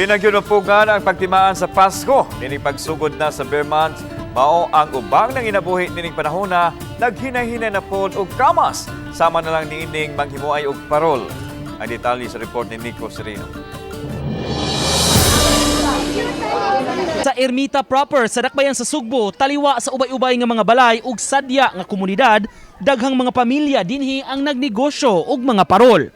Di na gyud mapugngan ang pagtimaan sa Pasko. Nining pagsugod na sa ber months, mao ang ubang nanginabuhi nining panahona naghinay-hinay na pod og kamas. Sama na lang niining manghimuay og parol. Ang detalye sa report ni Nico Sereno. Sa Ermita proper sa Dakbayan sa Sugbo, taliwa sa ubay-ubay nga mga balay ug sadya nga komunidad, daghang mga pamilya dinhi ang nagnegosyo og mga parol.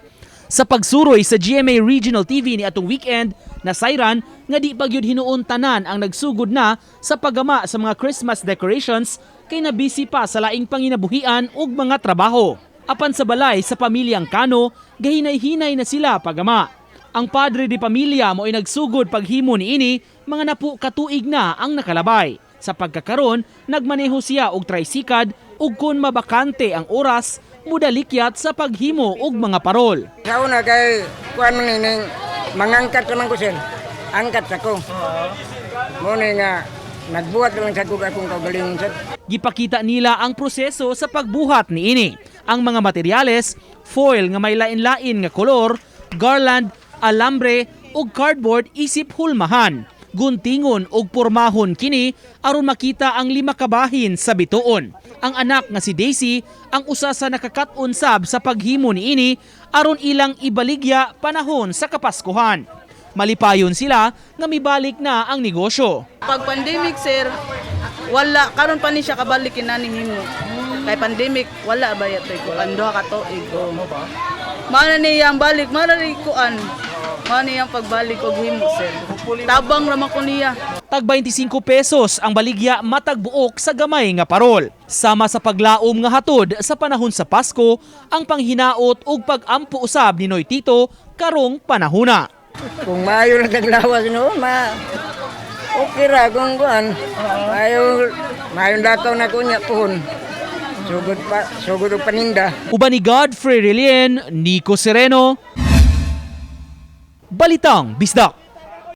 Sa pagsuroy sa GMA Regional TV ni atong weekend, nasayran nga di pa gyud hinuon tanan ang nagsugod na sa paggama sa mga Christmas decorations kay nabisi pa sa laing panginabuhian ug mga trabaho. Apan sa balay sa pamilyang Kano, gahinay-hinay na sila paggama. Ang padre di pamilya mo'y nagsugod paghimo niini mga napu katuig na ang nakalabay. Sa pagkakaron, nagmaneho siya og trisikad ug kun mabakante ang oras, mudalikyat sa paghimo og mga parol. Sa una kay kuan man ning mangangkat naman ko, sir. Angkat sa ko. Mo ni nga nagbuhat lang sa kog akong kaugalingon, sir. Gipakita nila ang proseso sa pagbuhat niini. Ang mga materyales, foil nga may lain-lain nga kolor, garland, alambre ug cardboard isip hulmahan. Guntingon ug pormahon kini aron makita ang lima ka bahin sa bituon. Ang anak nga si Daisy ang usa sa nakakat-on sab sa paghimo niini aron ilang ibaligya panahon sa Kapaskuhan. Malipayon sila nga mibalik na ang negosyo. Pag pandemic, sir, wala karon pa ni siya kabalik kinani himo. Kay pandemic wala ba yatoy kuan duha ka tuig. Oh. Mana niya ang balik, mana ni kuan. Mana niya ang pagbalik og himo, sir. Tabang ra man ko niya. Tag 25 pesos ang baligya matag buok sa gamay nga parol. Sama sa paglaom nga hatod sa panahon sa Pasko, ang panghinaot ug pag-ampo usab ni Noy Tito karong panahuna. Kung maayo lang taglawas no, ma okay ra kung kuan. Maayo maayo dakaw na kunya puhon. Sugod pa sugod og paninda. Uban ni Godfrey Relien, Nico Sereno, Balitang Bisdak.